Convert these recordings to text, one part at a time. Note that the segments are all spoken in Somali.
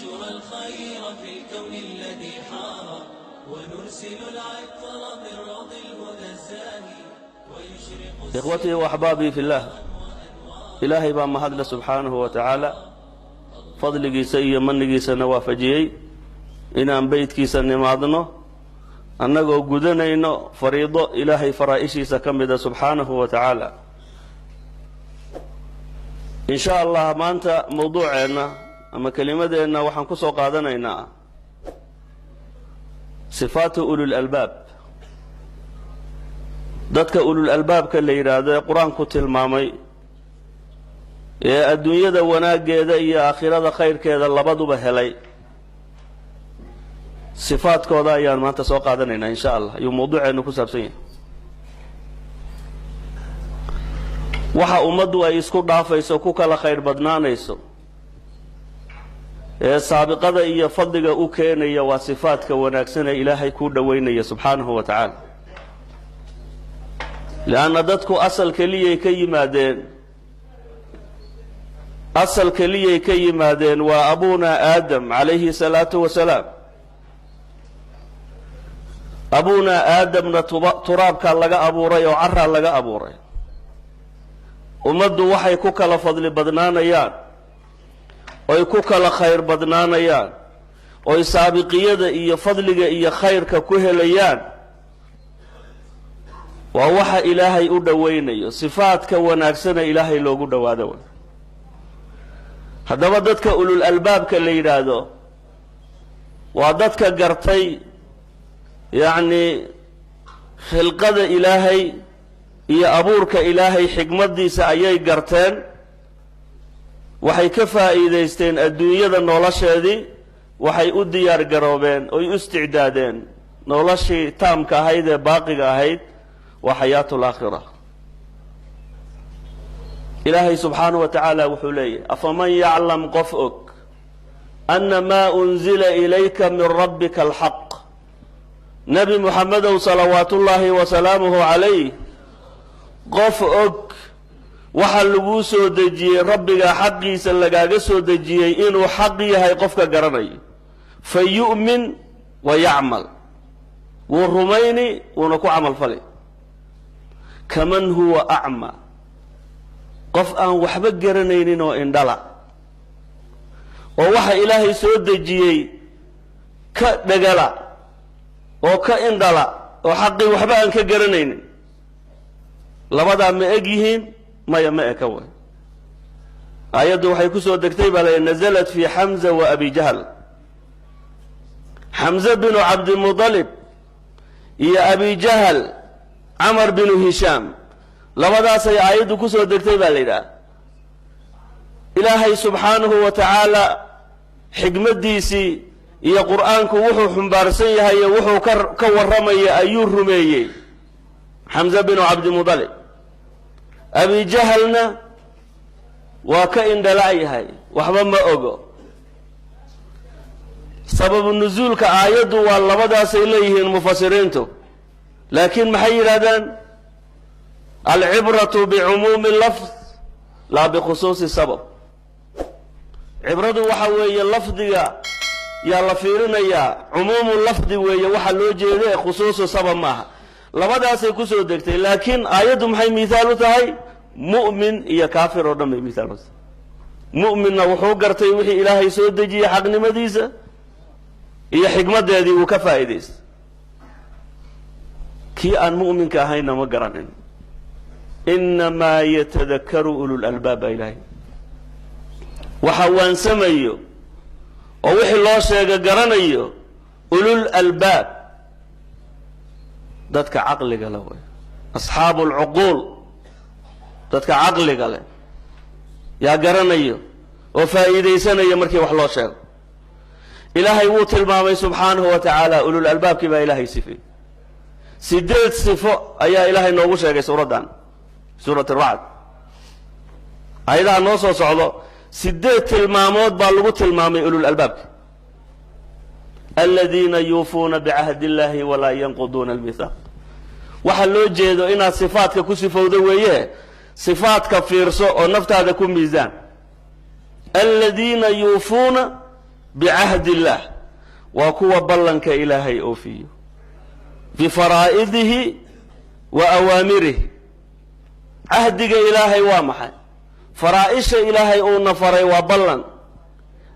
ننشر الخير في الكون الذي حار، ونرسل العطر من روض الهدى الزاهي ويشرق. إخوتي وأحبابي في الله، Ilaahay baa mahadle subxaanahu wa tacaala, fadligiisa iyo manigiisana waafajiyey inaan beytkiisa nimaadno, annagoo gudanayno fariido Ilaahay faraa'ishiisa ka mida subxaanahu wa tacaala. In sha Allah, maanta mawduuceenna ama kelimadeenna waxaan ku soo qaadanaynaa sifaatu ulul albaab, dadka ulul albaabka la yidhaahdo ee Qur-aanku tilmaamay, ee adduunyada wanaaggeeda iyo aakhirada khayrkeeda labaduba helay. Sifaadkooda ayaan maanta soo qaadanaynaa, in sha Allah, ayuu mawduuceennu ku saabsan yahay. Waxa ummaddu ay isku dhaafayso, ku kala khayr badnaanayso, ee saabiqada iyo fadliga u keenaya, waa sifaadka wanaagsan ee Ilaahay kuu dhoweynaya subxaanahu wa tacaala, lianna dadku asal keliyay ka yimaadeen, asal keliyay ka yimaadeen, waa abuuna Aadam calayhi salaatu wasalaam. Abuuna Aadamna tuba turaabkaa laga abuuray oo caraa laga abuuray. Ummaddu waxay ku kala fadli badnaanayaan, oy ku kala khayr badnaanayaan, oy saabiqiyada iyo fadliga iyo khayrka ku helayaan, waa waxa Ilaahay u dhoweynayo, sifaadka wanaagsana Ilaahay loogu dhowaado way. Haddaba, dadka ulul albaabka la yidhaahdo waa dadka gartay, yacni, khilqada Ilaahay iyo abuurka Ilaahay xikmaddiisa ayay garteen. Waxay ka faa'iidaysteen adduunyada nolosheedii, waxay u diyaar garoobeen oy u isticdaadeen noloshii taamka ahayd ee baaqiga ahayd, waa xayaatu alaakhira. Ilaahay subxaanahu wa tacaala wuxuu leeyahy: "أفمن يعلم", qof og, "أن ما أنزل إليك من ربك الحق". Nebi Muxamedow salawaat ullaahi wasalaamuhu calayh, qof og waxa laguu soo dejiyey, Rabbiga xaqiisa lagaaga soo dejiyey, inuu xaq yahay qofka garanayo, فيؤمن ويعمل, wuu rumayni, wuuna ku camal fali. "كمن هو أعمى", qof aan waxba garanaynin oo indhala, oo waxa Ilaahay soo dejiyey ka dhegala oo ka indhala, oo xaqii waxba aan ka garanaynin, labadaa ma eg yihiin? Maya, ma eka way. Aayaddu waxay ku soo degtay baa la نزلت في حمزة وأبي جهل. Xamze binu Cabdimudalib iyo Abi Jahal Camar binu Hishaam, labadaasay aayaddu ku soo degtay baa la yidhaha. Ilaahay subxaanahu wa tacaala xikmaddiisii iyo Qur'aanku wuxuu xumbaarsan yahay iyo wuxuu ka warramaya ayuu rumeeyey Xamze binu Cabdimudalib. Abi Jahalna waa ka indhala yahay, waxba ma ogo. Sababu nusuulka aayaddu waa labadaasay leeyihiin mufasiriintu, laakiin maxay yidhahdaan? العبرة بعموم اللفظ لا بخصوص السبب. Cibradu waxa weeye lafdiga yaa la fiirinayaa, cumuumu lafdi weeye waxa loo jeeda, khusuusu sabab maaha. Labadaasay kusoo degtay, laakiin aayaddu maxay mithaal u tahay? Mu'min iyo kaafir oo dhan bay mithaal u tahay. Mu'minna wuxuu gartay wixii Ilaahay soo dejiyey xaqnimadiisa iyo xikmaddeedii, wuu ka faa'iidaystay. Kii aan mu'minka ahayna ma garanin. "إنما يتذكر أولو الألباب" baa Ilaahay. Waxa waansamayo oo wixii loo sheega garanayo ulul albaab, dadka caqliga leh way, أصحاب العقول, dadka caqliga leh yaa garanayo oo faa'iidaysanaya markii wax loo sheego. Ilaahay wuu tilmaamay subxaanahu wa tacaala, ulul albaabkii baa Ilaahay sifay. Sideed sifo ayaa Ilaahay noogu sheegay suuraddan, suurat Aracd. Ayadaha noo soo socdo sideed tilmaamood baa lagu tilmaamay ulul albaabka: "الذين يوفون بعهد الله ولا ينقضون الميثاق". Waxaa loo jeedo inaad sifaadka ku sifowdo weeye. Sifaadka fiirso oo naftaada ku miisaan. "الذين يوفون bicahdi illaah, waa kuwa ballanka Ilaahay oofiyo, bifaraa'idihi wa awaamirihi. Cahdiga Ilaahay waa maxay? Faraa'isha Ilaahay uuna faray waa ballan,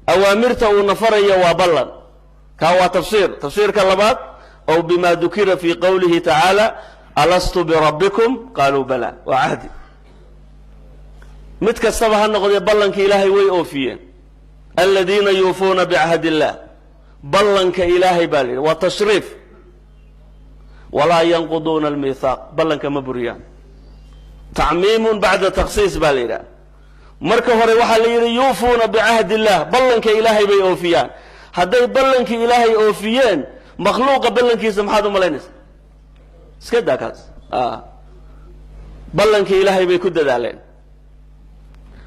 awaamirta uuna faraya waa ballan. Kaa waa tafsiir. Tafsiirka labaad, ow bima dukira fi qowlihi tacaala alastu birabbikum qaaluu bala, waa cahdi. Mid kastaba ha noqdee, ballanka Ilaahay way oofiyeen. Aladiina yuufuuna bicahdi illah, ballanka Ilaahay baa la yidhi, waa tashriif. Walaa yanquduuna almithaaq, ballanka ma buriyaan. Tacmiimun bacda takhsiis baa la yidhaha. Marka hore waxaa la yidhi yuufuuna bicahdi illah, ballanka Ilaahay bay oofiyaan. Hadday ballankii Ilaahay oofiyeen, makhluuqa ballankiisa maxaad u malaynaysa? Iska daa kaas. Ballankii Ilaahay bay ku dadaaleen,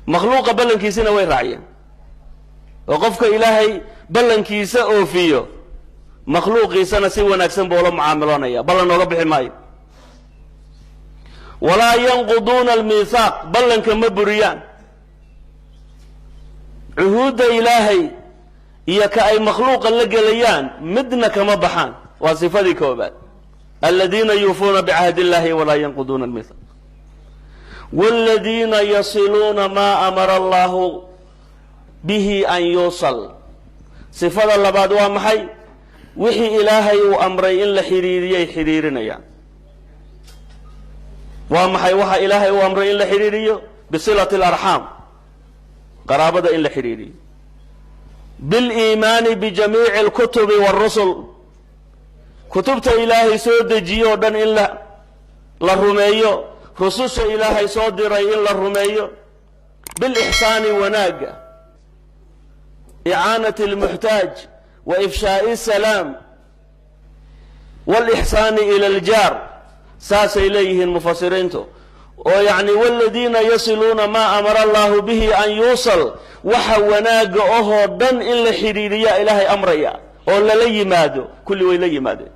makhluuqa ballankiisina way raaciyeen. Oo qofka Ilaahay ballankiisa oofiyo, makhluuqiisana si wanaagsan buu ula mucaamiloonaya, ballan nooga bixi maayo. Walaa yanquduuna almithaaq, ballanka ma buriyaan. Cuhuudda Ilaahay iyo ka ay makhluuqa la gelayaan midna kama baxaan. Waa sifadii koobaad, aladiina yuufuuna bicahdi illahi walaa yanquduuna almithaaq. Waladiina yasiluuna maa amara allahu bihi an yuusal. Sifada labaad waa maxay? Wixii Ilaahay uu amray in la xidhiiriyay xidhiirinayaan. Waa maxay waxa Ilaahay uu amray in la xidhiiriyo? Bisilati alarxaam, qaraabada in la xidhiiriyo. Biliimaani bijamiici alkutubi waarusul, kutubta Ilaahay soo dejiyo oo dhan in la rumeeyo, rususha Ilaahay soo diray in la rumeeyo. Bilixsaani, wanaagga, icaanati almuxtaaj wa ifshaa'i salaam waalixsaani ila aljaar. Saasay leeyihiin mufasiriintu. Oo yacni waladiina yasiluuna maa amara allahu bihi an yuusal, waxa wanaagga ohoo dhan in la xidhiiriyaa Ilaahay amraya oo lala yimaado, kulli way la yimaadeen.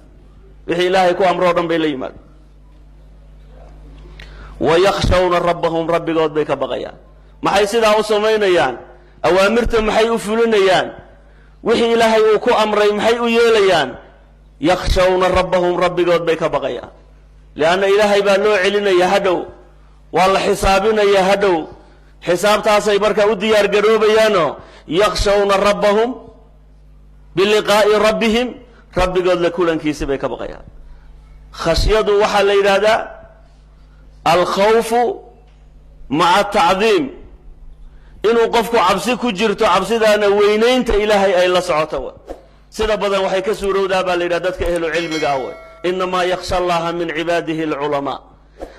Wixii Ilaahay ku amro o dhan bay la yimaadeen. Wayakhshawna rabbahum, rabbigood bay ka baqayaan. Maxay sidaa u samaynayaan? Awaamirta maxay u fulinayaan? Wixii Ilaahay uu ku amray maxay u yeelayaan? Yakhshawna rabbahum, rabbigood bay ka baqayaan. Lianna Ilaahay baa loo celinaya hadhow, waa la xisaabinaya hadhow, xisaabtaasay marka u diyaar garoobayaanoo yakhshawna rabbahum biliqaa'i rabbihim, rabbigood la kulankiisi bay ka baqayaan. Khashyadu waxaa la yidhaahdaa alkhawfu maca atacdiim, inuu qofku cabsi ku jirto, cabsidaana weynaynta Ilaahay ay la socoto. W sida badan waxay ka suurowdaa baa la yidhaha dadka ehlu cilmiga ah wey. Inamaa yakhsha allaha min cibaadihi alculamaa.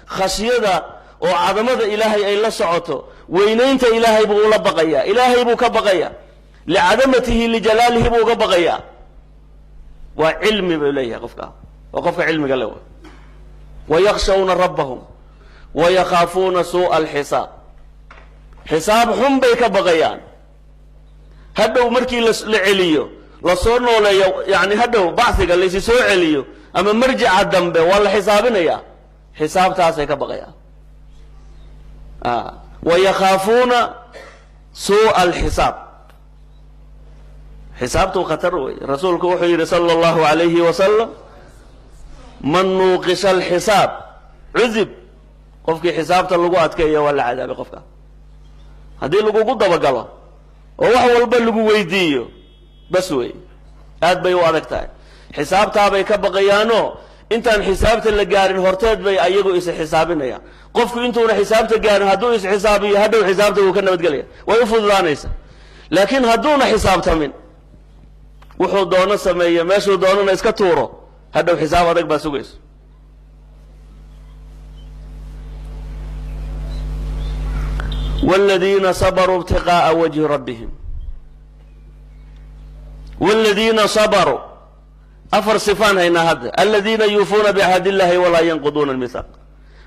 Khashyada oo cadamada Ilaahay ay la socoto, weynaynta Ilaahay buu ula baqayaa, Ilaahay buu ka baqayaa, licadamatihi lijalaalihi buu uga baqayaa. Waa cilmi buu leeyahay qofka, waa qofka cilmiga le. Wayakhshawna rabbahum wayakhaafuuna suu'a alxisaab, xisaab xun bay ka baqayaan. Hadhow markii la celiyo, lasoo nooleeyo, yani hadhow bacsiga laysi soo celiyo ama marjica dambe, waa la xisaabinayaa, xisaabtaasay ka baqayaan. Wayakhaafuuna suu'a alxisaab, xisaabtu khatar wey. Rasuulku wuxuu yidhi sala allahu alayhi wasalam, man nuuqisha alxisaab cudib, qofkii xisaabta lagu adkeeya waa la cadaabay. Qofka haddii lagugu dabagalo oo wax walba lagu weydiiyo, bas wey, aad bay u adag tahay. Xisaabtaabay ka baqayaanoo intaan xisaabta la gaarin horteed bay ayagu is xisaabinayaan. Qofku intuuna xisaabta gaarin hadduu is xisaabiyo, hadhow xisaabta wuu ka nabadgelaya, way u fududaanaysa. Laakiin hadduuna xisaabtamin, wuxuu doono sameeyo, meeshuu doonana iska tuuro, hadhow xisaab adag baa sugayso. Wladiina sabaruu ibtiqaa'a wajhi rabbihim. Wladiina sabaruu, afar sifaan haynaa hadda: aladiina yuufuuna bicahd illahi walaa yanquduuna almithaaq,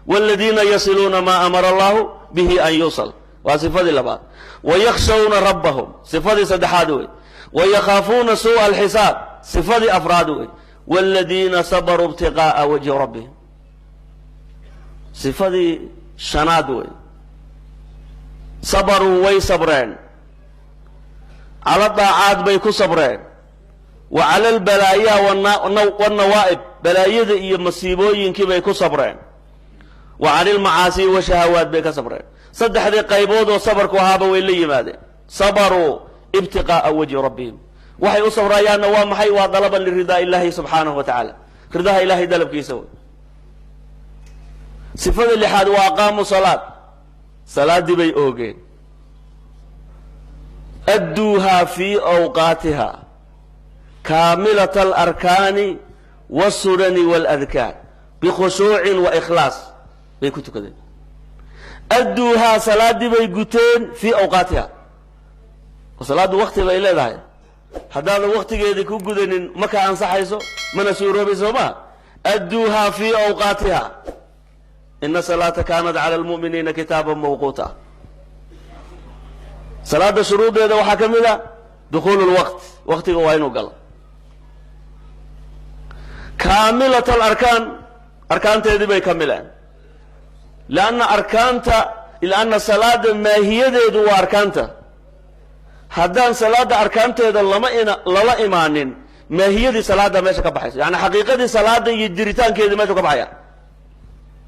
waladiina yasiluuna maa amara allahu bihi an yuusal, waa sifadii labaad; wayakhshawna rabbahum, sifadii saddexaad wey; wayakhaafuuna suu'a alxisaab, sifadii afraad wey; waladiina sabaruu ibtiqaa'a wajhi rabbihim, sifadii shanaad wey. Sabaruu, way sabreen, Cala daacaad bay ku sabreen, wa cala albalaayaa wanawaa'ib, balaayada iyo masiibooyinkii bay ku sabreen, wa cani ilmacaasi washahawaat bay ka sabreen. Saddexdii qaybood oo sabarku ahaaba way la yimaadeen. Sabaruu ibtiqaa'a wajhi rabbihim. Waxay u sabrayaanna waa maxay? Waa dalaban liridaa illahi subxaanahu wa tacaala, ridaha ilahay dalabkiisa wey. Sifada lixaad waa aqaamuu salaad, salaaddii bay oogeen. Adduuhaa fii awqaatiha kaamilata alarkaani wasunani waaladkaar bikhushuucin wa ikhlaas bay ku tukadeen. Adduuhaa, salaaddii bay guteen, fii awqaatiha. Oo salaaddu wakti bay leedahay, haddaadan waktigeedii ku gudanin ma ka ansaxayso, mana suuroobayso maa. Adduuhaa fii awqaatiha, ina salaata kaanat cala almu'miniina kitaaban mawquuta. Salaadda shuruuddeeda waxaa ka mid a dukhuulu lwaqt, waktiga waa inuu galo. Kaamilat alarkaan, arkaanteedii bay kamileen, lianna arkaanta, lianna salaada maahiyadeedu waa arkaanta. Haddaan salaadda arkaanteeda lama ina lala imaanin, maahiyadii salaadda meesha ka baxayso, yani xaqiiqadii salaada iyo jiritaankeedii meeshu ka baxaya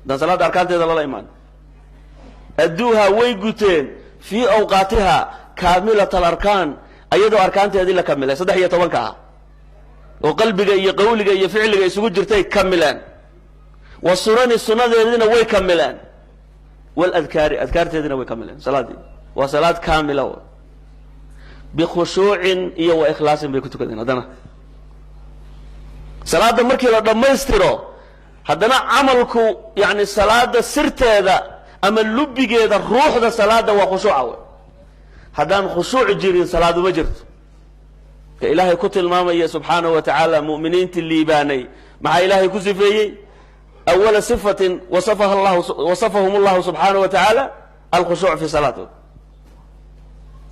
haddaan salaadda arkaanteeda lala imaanin. Adduuha way guteen, fii awqaatiha kaamilat alarkaan, ayadoo arkaanteedii la kamilay, 13-ka ah oo qalbiga iyo qawliga iyo ficliga isugu jirtay kamileen, wa sunani, sunadeediina way kamileen, waladkaari, adkaarteediina way kamileen. Salaaddii waa salaad kaamila, bikhushuucin iyo wa ikhlaasin bay ku tukadeen. Haddana salaadda markii la dhammaystiro, haddana camalku, yani salaada sirteeda ama lubigeeda, ruuxda salaada waa khushuuca wey. Haddaan khushuuc jirin, salaadu ma jirto. Ka ilaahay ku tilmaamaya subxaanahu wa tacaala mu'miniintii liibaanay, maxaa ilaahay ku sifeeyey? Awala sifatin wasafaha llahu, wasafahum allahu subxaanahu wa tacaala, alkhushuuc fi salaatihim.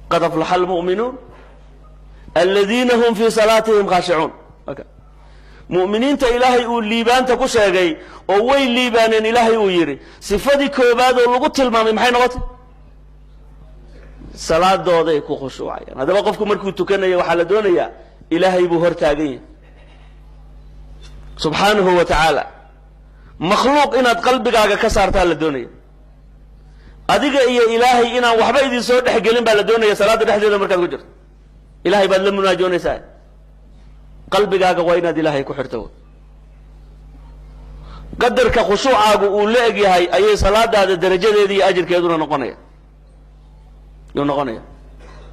Qad aflaxa almu'minuun aladiina hum fi salaatihim khaashicuun. Mu'miniinta ilaahay uu liibaanta ku sheegay oo way liibaaneen ilaahay uu yidhi, sifadii koobaad oo lagu tilmaamay maxay noqotay? Salaadooday ku khushuucayaan. Haddaba qofku markuu tukanayo, waxaa la doonayaa ilaahay buu hor taagan yahay subxaanahu wa tacaala. Makhluuq inaad qalbigaaga ka saartaa la doonaya. Adiga iyo ilaahay inaan waxba idin soo dhexgelin baa la doonaya. Salaadda dhexdeeda markaad ku jirto, ilahay baad la munaajoonaysaa. Qalbigaaga waa inaad ilaahay ku xirto. Qadarka khushuucaagu uu la eg yahay ayay salaadaada darajadeeda iyo ajirkeeduna noqonaya, yuu noqonaya.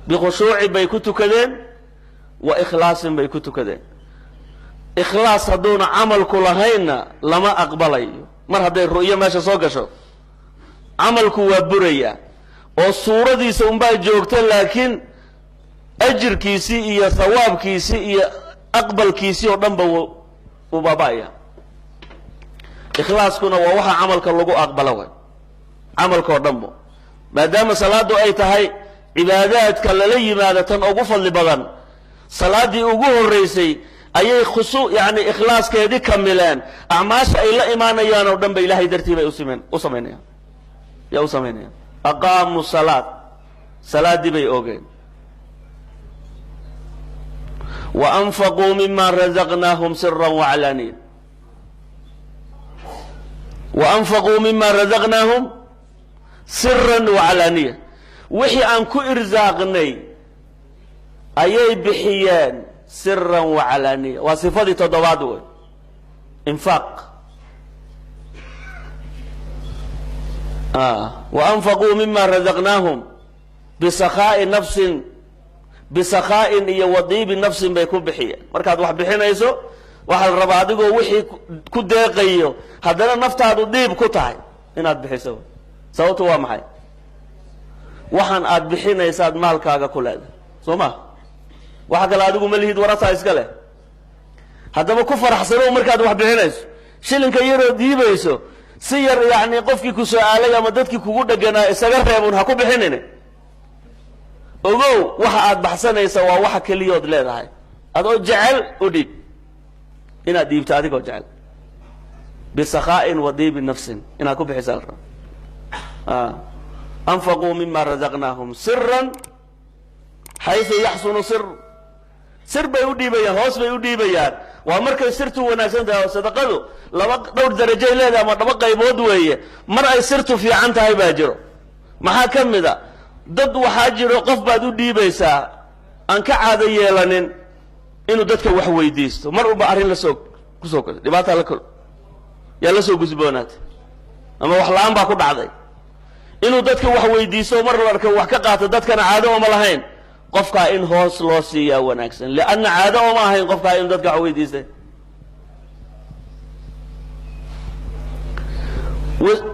Bikhushuuci bay ku tukadeen, wa ikhlaasin bay ku tukadeen. Ikhlaas hadduuna camalku lahaynna, lama aqbalayo. Mar hadday ru'yo meesha soo gasho, camalku waa buraya oo suuradiisa unbaa joogta, laakiin ajirkiisii iyo thawaabkiisii iyo aqbalkiisii oo dhan ba wuu baaba'aya. Ikhlaaskuna waa waxa camalka lagu aqbalo way, camalka oo dhanbo. Maadaama salaaddu ay tahay cibaadaadka lala yimaado tan ugu fadli badan, salaaddii ugu horreysay ayay yani ikhlaaskeedii kamileen. Acmaasha ay la imaanayaan oo dhan ba ilahay dartii bay usimeen u samaynayaan, yaa u samaynayaan. Aqaamuu salaad, salaaddii bay oogeen. Wa anfaquu mima razaqnaahum sira waclaaniya, wa anfaquu mima razaqnaahum siran waclaaniya. Wixii aan ku irsaaqnay ayay bixiyeen siran waclaaniya. Waa sifadii toddobaad wey, infaaq. Wa anfaquu mima razaqnaahum bisakhaai nafsin, bisakhaa'in iyo wadiibi nafsin bay ku bixiyeen. Markaad wax bixinayso, waxaa la rabaa adigoo wixii ku deeqayo, haddana naftaadu diib ku tahay inaad bixiso. Sababtu waa maxay? Waxaan aad bixinaysaad maalkaaga ku leedahay, soo ma? Waxa kale adigu ma lihid, warasaa iska leh. Haddaba ku faraxsanow markaad wax bixinayso. Shilinka yaroo diibayso, si yar yacni qofkii ku su-aalay ama dadkii kugu dheganaa isaga reebun ha ku bixinin. Ogow, waxa aad baxsanaysa waa waxa keliyood leedahay. Adoo jecel u dhiib, inaad dhiibto adigoo jecel, bisakhaa'in wa diibi nafsin inaad ku bixisa la raba. Anfaquu mima razaqnaahum siran. Xaysu yaxsunu sir, sir bay u dhiibayaan, hoos bay u dhiibayaan. Waa markay sirtu wanaagsan tahay. Oo sadaqadu laba dhowr darajay leedahay ama laba qaybood weeye. Mar ay sirtu fiican tahay baa jiro. Maxaa ka mid a? Dad waxaa jiro, qof baad u dhiibaysaa aan ka caado yeelanin inuu dadka wax weydiisto. Mar walba arrin lasoo kusoo kor, dhibaataa la kol yaa la soo gusboonaatay ama wax la-aan baa ku dhacday, inuu dadka wax weydiisto, mar la arko wax ka qaato, dadkana caado ooma lahayn. Qofkaa in hoos loo siiyaa wanaagsan, lianna caado ooma ahayn qofkaa inuu dadka wax weydiistay.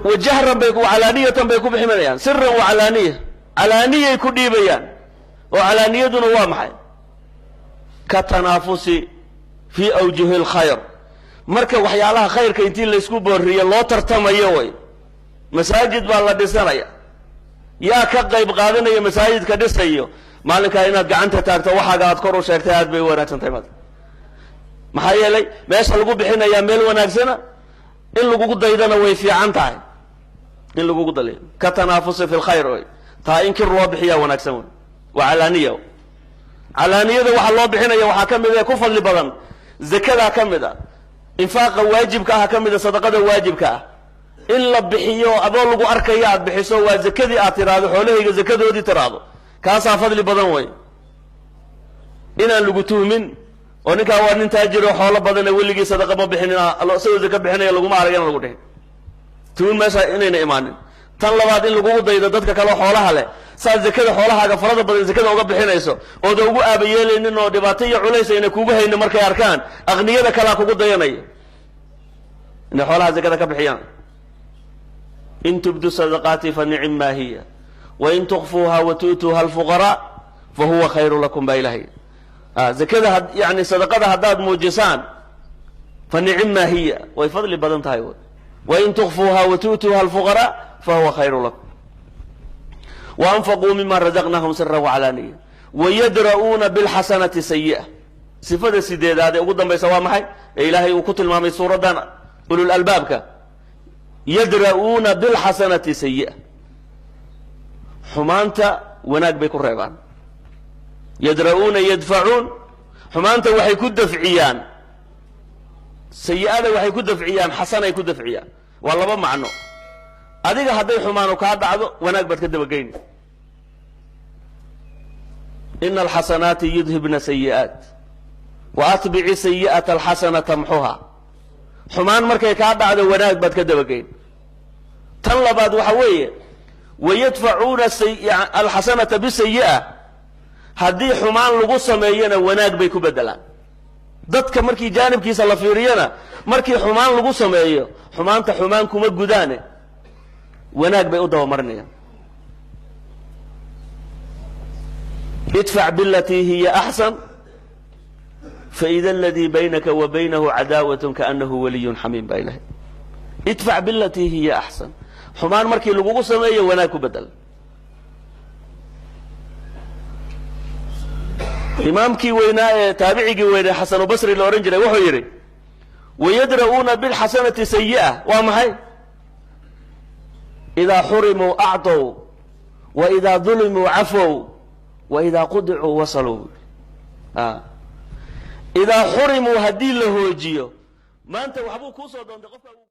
Wajahran bay, calaaniyatan bay ku bixinayaan, siran wa calaaniya, calaaniyay ku dhiibayaan. Oo calaaniyaduna waa maxay? Ka tanaafusi fii awjuhi alkhayr. Marka waxyaalaha khayrka intii laysku booriyo loo tartamayo way. Masaajid baa la dhisanaya, yaa ka qayb qaadanaya masaajidka dhisayo? Maalinkaa inaad gacanta taagto, waxaaga aad kor u sheegtay, aad bay u wanaagsan tahay. Maanta maxaa yeelay meesha lagu bixinayaa meel wanaagsana, in lagugu daydana way fiican tahay, in lagugu daliyo. Ka tanaafusi fi lkhayr wey. Taa in kir loo bixiyaa wanaagsan wey, waa calaaniya. Calaaniyada waxaa loo bixinaya waxaa ka mid ee ku fadli badan zakadaa ka mid a, infaaqa waajibka ah ka mid a, sadaqada waajibka ah in la bixiyo adoo lagu arkayo aad bixiso, waa zakadii aad tiraahdo xoolahayga zakadoodii tiraahdo, kaasaa fadli badan wey. Inaan lagu tuhmin oo ninkaa waa nin taajiro xoolo badane, weligii sadaqa ma bixinin, isagoo zaka bixinaya laguma arag, inaan lagu dhihin, tuhun meesha inayna imaanin. Tan labaad, in lagugu daydo dadka kaleo xoolaha leh, saad zakada xoolahaaga farada badan zakada uga bixinayso ooda ugu aabayeelaynin oo dhibaato iyo culays ayna kugu haynin, markay arkaan aqniyada kalaa kugu dayanaya inay xoolaha zakada ka bixiyaan. In tubdu sadaqaati fa nicim maa hiya, wain tukfuuha wa tu'tuuha alfuqaraa fa huwa khayru lakum, baa ilahay. Zakada, yani sadaqada haddaad muujisaan, fa nicim maa hiya, way fadli badan tahay. Wain tukfuuha wa tu'tuuha alfuqaraa fa huwa khayru lakum. Waanfaquu mima razaqnahum sira wacalaaniya wayadra'uuna bilxasanati sayi'a. Sifada sideedaad ee ugu dambaysa waa maxay ee ilaahay uu ku tilmaamay suuraddan ulul albaabka? Yadra'uuna bilxasanati sayi'a, xumaanta wanaag bay ku reebaan. Yadra'uuna, yadfacuun, xumaanta waxay ku dafciyaan, sayi'ada waxay ku dafciyaan, xasanay ku dafciyaan. Waa laba macno. Adiga hadday xumaanu kaa dhacdo, wanaag baad ka dabageyni. Ina alxasanaati yudhibna sayi'aat wa atbici sayi'ata alxasana tamxuha. Xumaan markay kaa dhacdo, wanaag baad ka dabageyn. Tan labaad waxa weeye wayadfacuuna alxasanata bisayi'a, haddii xumaan lagu sameeyona wanaag bay ku bedelaan. Dadka markii jaanibkiisa la fiiriyona, markii xumaan lagu sameeyo, xumaanta xumaan kuma gudaane, wanaag bay u dabamarinayaan. Idfac bilatii hiya axsan faida aladii baynaka wa baynahu cadaawat kaanahu waliyun xamiim, baa ilahay. Idfac bilatii hiya axsan, xumaan markii lagugu sameeyo wanaag ku bedel. Imaamkii weynaa ee taabicigii weynaa Xasanu Basri la odhan jiray wuxuu yidhi wayadra'uuna bilxasanati sayi'a waa maxay? Idaa xurimuu acطow, wa idaa dulimuu cafow, wa idaa qudicuu wasaluu. Idaa xurimuu, haddii la hoojiyo, maanta waxbuu kuusoo doontay qofka.